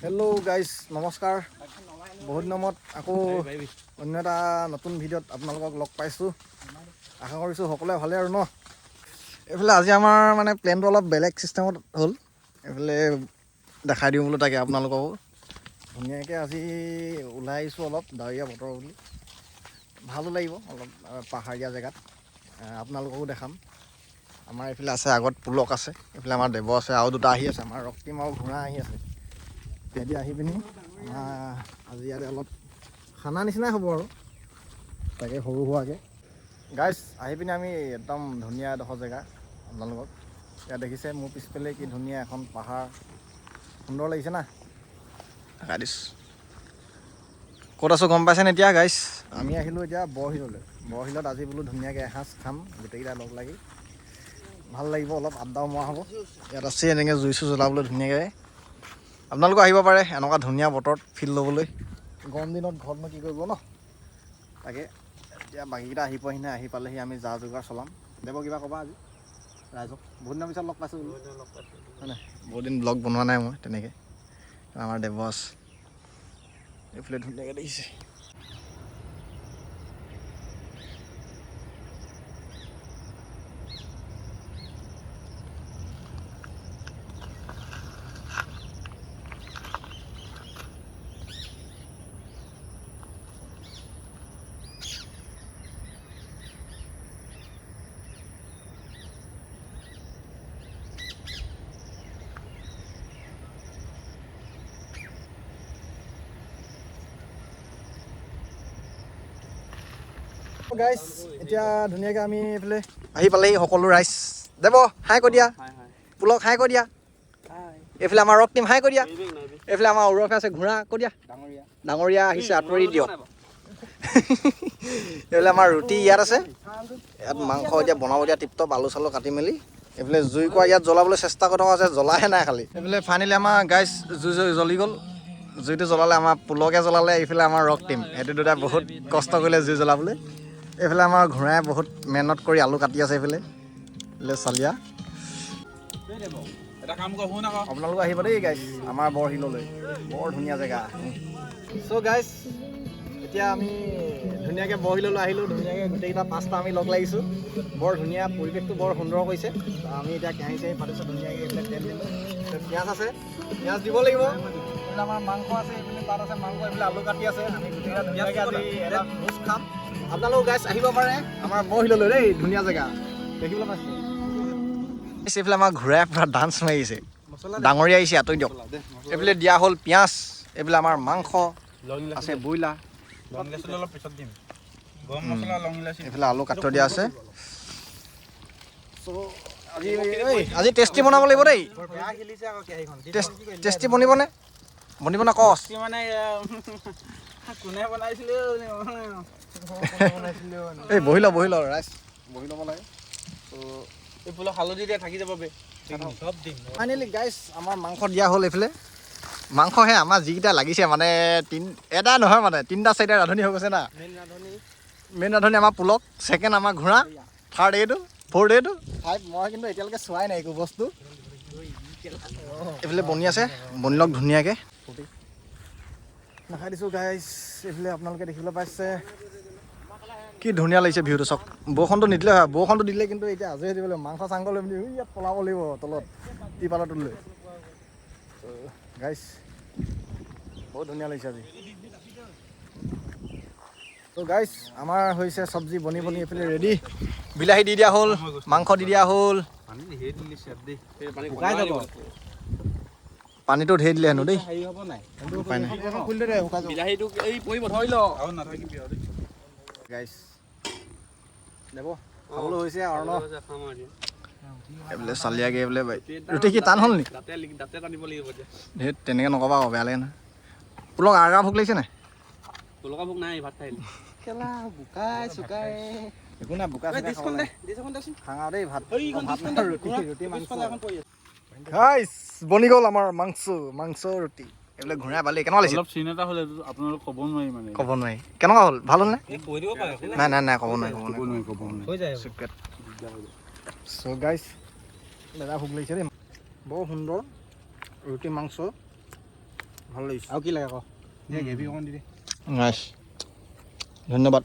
Hello' guys, নমস্কাৰ। বহুত দিনৰ মূৰত আকৌ অন্য এটা নতুন ভিডিঅ'ত আপোনালোকক লগ পাইছোঁ। আশা কৰিছোঁ সকলোৱে ভালে আৰু ন। এইফালে আজি আমাৰ মানে প্লেনটো অলপ বেলেগ ছিষ্টেমত হ'ল। এইফালে দেখাই দিওঁ বোলো, তাকে আপোনালোককো। ধুনীয়াকৈ আজি ওলাই আহিছোঁ, অলপ ডাৱৰীয়া বতৰ বুলি ভালো লাগিব, অলপ পাহাৰীয়া জেগাত আপোনালোককো দেখাম। আমাৰ এইফালে আছে, আগত পুলক আছে, এইফালে আমাৰ দেৱ আছে আৰু দুটা আহি আছে, আমাৰ ৰক্তিম আৰু ঘোঁৰা আহি আছে। সিহঁতি আহি পিনি আমাৰ আজি ইয়াতে অলপ খানা নিচিনাই হ'ব আৰু, তাকে সৰু সুৰাকৈ। গাইজ, আহি পিনি আমি একদম ধুনীয়া এডোখৰ জেগা আপোনালোকক ইয়াত দেখিছে, মোৰ পিছফালে কি ধুনীয়া এখন পাহাৰ, সুন্দৰ লাগিছে না? দেখাই দিছোঁ ক'ত আছোঁ, গম পাইছেনে এতিয়া গাইজ? আমি আহিলোঁ এতিয়া বৰশিললৈ। বৰশিলত আজি বোলো ধুনীয়াকৈ এসাঁজ খাম গোটেইকেইটা লগ লাগি, ভাল লাগিব, অলপ আড্ডাও মৰা হ'ব। ইয়াত আছে এনেকৈ জুই চুই জ্বলাবলৈ ধুনীয়াকৈ। আপোনালোকো আহিব পাৰে এনেকুৱা ধুনীয়া বতৰত ফিল ল'বলৈ। গৰম দিনত ঘৰতনো কি কৰিব ন। তাকে এতিয়া বাকীকেইটা আহি পোৱাহি নাই, আহি পালেহি আমি যা যোগাৰ চলাম। দেৱ, কিবা ক'বা আজি ৰাইজক? বহুত দিনৰ পিছত লগ পাইছোঁ বোলো, হয় নাই? বহুত দিন ব্লগ বনোৱা নাই মই তেনেকৈ। আমাৰ দেৱ আছে এইফালে, ধুনীয়াকৈ দেখিছে। গাইজ, এতিয়া ধুনীয়াকৈ আমি এইফালে আহি পালেহি সকলো ৰাইজ। দেৱ, হাই কৈ দিয়া। পুলক, হাই কৈ দিয়া। এইফালে আমাৰ ৰক্তিম, হাই কৈ দিয়া। এইফালে আমাৰ ওৰফে আছে ঘোঁৰা, কৈ দিয়া। ডাঙৰীয়া আহিছে, আঁতৰি দিয়ক। এইফালে আমাৰ ৰুটি ইয়াত আছে, ইয়াত মাংস এতিয়া বনাব দিয়া টিপটপ, আলু চালু কাটি মেলি। এইফালে জুই কোৱা ইয়াত জ্বলাবলৈ চেষ্টা কৰি থকা আছে, জ্বলাহে নাই খালি। এইফালে ফাইনেলি আমাৰ গাইজ জুই জুই জ্বলি গ'ল। জুইটো জ্বলালে আমাৰ পুলকে জ্বলালে, এইফালে আমাৰ ৰক্তিম, সেইটো দুটাই বহুত কষ্ট কৰিলে জুই জ্বলাবলৈ। এইফালে আমাৰ ঘোঁৰাই বহুত মেহনত কৰি আলু কাটি আছে। এইফালে এইফালে চালিয়া। এটা কাম কৰ, শুন আকৌ। আপোনালোক আহিব দেই গাইজ আমাৰ বৰশিললৈ, বৰ ধুনীয়া জেগা। চ' গাইজ, এতিয়া আমি ধুনীয়াকৈ বৰশিললৈ আহিলোঁ, ধুনীয়াকৈ গোটেইকেইটা পাঁচটা আমি লগ লাগিছোঁ। বৰ ধুনীয়া পৰিৱেশটো, বৰ সুন্দৰ কৰিছে। আমি এতিয়া কেৰাহী চেৰাহী পাতিছোঁ ধুনীয়াকৈ, এইফালে তেল দিলোঁ, পিঁয়াজ আছে, পিঁয়াজ দিব লাগিব। এইফালে আমাৰ মাংস আছে, এইফালে তাত আছে মাংস, এইফালে আলু কাটি আছে। আমি গোটেইকেইটা ধুনীয়াকৈ আজি এটা ভোজ খাম। আপোনালোক গাইজ আহিব পাৰে আমাৰ বৰশিললৈ দেই, ধুনীয়া জেগা দেখিবলৈ পাইছে। এইফালে আমাৰ ঘূৰাই পূৰা ডান্স মাৰিছে, ডাঙৰীয়া আহিছে, আঁতৰি দিয়ক। এইফালে দিয়া হ'ল পিঁয়াজ, এইফালে আমাৰ মাংস লং ইলাচি। আছে, ব্ৰইলাৰ। লং ইলাচি অলপ পিছত দিম। গৰম মছলা, লং ইলাচি। এইফালে আলু কাটি থৈ দিয়া আছে। চ' আজি ঐ, আজি টেষ্টি বনাব লাগিব দেই। বেয়া খেলিছে আকৌ কেৰাহীখন। টেষ্টি বনিবনে? বনিব নে কচ? কি মানে কোনে বনাইছিলে? এই বহি ল, বহি ল, ৰাইজ বহি ল'ব লাগে। চ' এই পোলাও হালধি দিয়া থাকি যাব বে, চব দিম। ফাইনেলি গাইজ, আমাৰ মাংস দিয়া হ'ল। এইফালে মাংসহে আমাৰ যিকেইটা লাগিছে, মানে তিন এটা নহয়, মানে তিনিটা চাৰিটা ৰান্ধনি হৈ গৈছে না। মেইন ৰান্ধনি। মেইন ৰান্ধনি আমাৰ পুলক, ছেকেণ্ড আমাৰ ঘোঁৰা, থাৰ্ড এইটো, ফ'ৰ্থ এইটো, ফাইভ মই। কিন্তু এতিয়ালৈকে চোৱাই নাই একো বস্তু। এইফালে বনি আছে, বনি লওক ধুনীয়াকৈ। নাখাই দিছোঁ গাইজ। এইফালে আপোনালোকে দেখিবলৈ পাইছে কি ধুনীয়া লাগিছে ভিউটো চাওক। বৰষুণটো নিদিলে হয়, বৰষুণটো দিলে কিন্তু এতিয়া আজৰি দিব লাগিব, মাংস চাংস লৈ পিনি ইয়াত পলাব লাগিব তলত টিপালটো লৈ। গাইজ, বহুত ধুনীয়া লাগিছে আজি। ত' গাইজ, আমাৰ হৈছে চব্জি বনি বনি এইফালে ৰেডি। বিলাহী দি দিয়া হ'ল, মাংস দি দিয়া হ'ল। পানী ধেৰ দিলি দেই, শুকাই যাব। পানীটো ঢেৰ দিলে হেনো দেই। হেৰি হ'ব নাই? উপায় নাই। বিলাহীটো এই পৰিব, ধৰি ল আৰু নাথাকিবি আৰু দেই। গাইজ, দেৱ, খাবলৈ হৈছে আৰু ন। এইফালে চালিয়াগে, এইফালে ৰুটি কি টান হ'ল নি? দাঁতে দাঁতে টানিব লাগিব এতিয়া। ধেৰ তেনেকৈ নক'বা আকৌ, বেয়া লাগে নহয়। পুলক, আৰগা ভোক লাগিছে নাই? তুলকা ভোক নাই, ভাত খাই। কেলা বোকাই চুকাই। একো নাই, বোকা চোকা খাব লাগে। ডিছখন দেচোন। খাঙা দেই ভাত। এইখন ভাত ডিছখন নহয়, দে, ৰুটি ঘোঁৰা, ৰুটি মাংস। ডিছখন এখন পৰি আছে। গাইজ, বনি গ'ল আমাৰ মাংস, মাংস ৰুটি। এইবিলাক ঘূৰাই বালি কেনেকুৱা লাগিছে? অলপ চিন এটা হ'লে আপোনালোক ক'ব নোৱাৰি মানে। ক'ব নোৱাৰি। কেনেকুৱা হ'ল, ভাল হ'ল নে? কৈ দিব পাৰে। নাই নাই নাই, ক'ব নোৱাৰি, ক'ব ক'ব নোৱাৰি। নোৱাৰি, ক'ব নোৱাৰি। হৈ যায়। চিক্ৰেট। চ' গাইজ, দাদা ভোক লাগিছে দেই। বৰ সুন্দৰ ৰুটি মাংস। ভাল লাগিছে। আৰু কি লাগে ক? দে, গ্ৰেভি অকণ দি দে। নাইচ, ধন্যবাদ।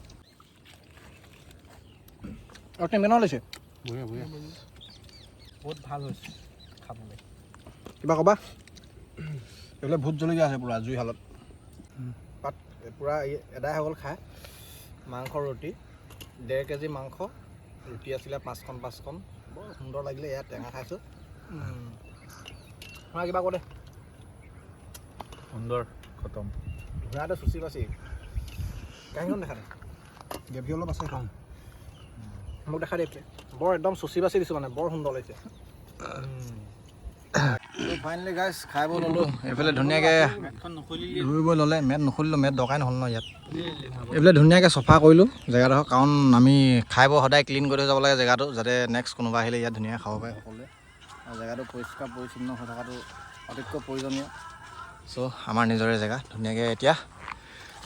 আৰু কেনেকুৱা লাগিছে? বঢ়িয়া বঢ়িয়া, বহুত ভাল হৈছে খাবলৈ। কিবা ক'বা? এইফালে ভোট জলকীয়া আছে পূৰা জুইশালত। পাত পূৰা এদাই হৈ গ'ল খাই। মাংস ৰুটি, 1.5 কেজি মাংস, ৰুটি আছিলে পাঁচখন পাঁচখন। বৰ সুন্দৰ লাগিলে। এয়া টেঙা খাইছোঁ। তোমাৰ কিবা ক দে। সুন্দৰ, খতম। ঘোঁৰাটো চুচি বাচি কাহিনীখন দেখা দে। গ্ৰেভি অলপ আছে। মোক দেখা দে। বৰ একদম চুচি বাচি দিছোঁ, মানে বৰ সুন্দৰ লাগিছে। ফাইনেলি গাইছ, খাই বৈ ল'লোঁ। এইফালে ধুনীয়াকৈ মেটখন নুখুলিলি? ৰুই বৈ ল'লে। মেট নুখুলিলোঁ, মেট দৰকাৰে নহ'ল ন ইয়াত। এইফালে ধুনীয়াকৈ চফা কৰিলোঁ জেগাডোখৰ, কাৰণ আমি খাই বৈ সদায় ক্লিন কৰি থৈ যাব লাগে জেগাটো, যাতে নেক্সট কোনোবা আহিলে ইয়াত ধুনীয়াকৈ খাব পাৰে সকলোৱে। আৰু জেগাটো পৰিষ্কাৰ পৰিচ্ছন্ন হৈ থকাটো অতিকৈ প্ৰয়োজনীয়। চ' আমাৰ নিজৰে জেগা, ধুনীয়াকৈ এতিয়া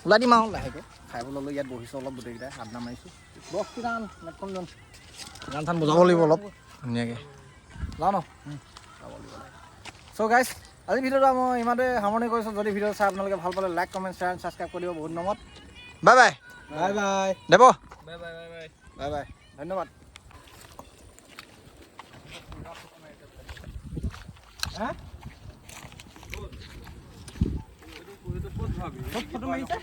ওলাই দিম আৰু লাহেকৈ। খাই বৈ ল'লোঁ, ইয়াত বহিছোঁ অলপ, গোটেইকেইটাই আড্ডা মাৰিছোঁ। বস, কি গান মেটখন গান চান বজাব লাগিব অলপ ধুনীয়াকৈ। যাওঁ ন, যাব লাগিব। চ' গাইছ, আজি ভিডিঅ'টো মই ইমানতে সামৰণি কৰিছোঁ। যদি ভিডিঅ' চাই আপোনালোকে ভাল পালে, like, comment, share, subscribe কৰি দিব। বহুত দিনৰ। Bye bye. Bye bye. দেৱ। Bye bye, bye bye. Bye bye, ধন্যবাদ। ক'ত ফটো মাৰিছে?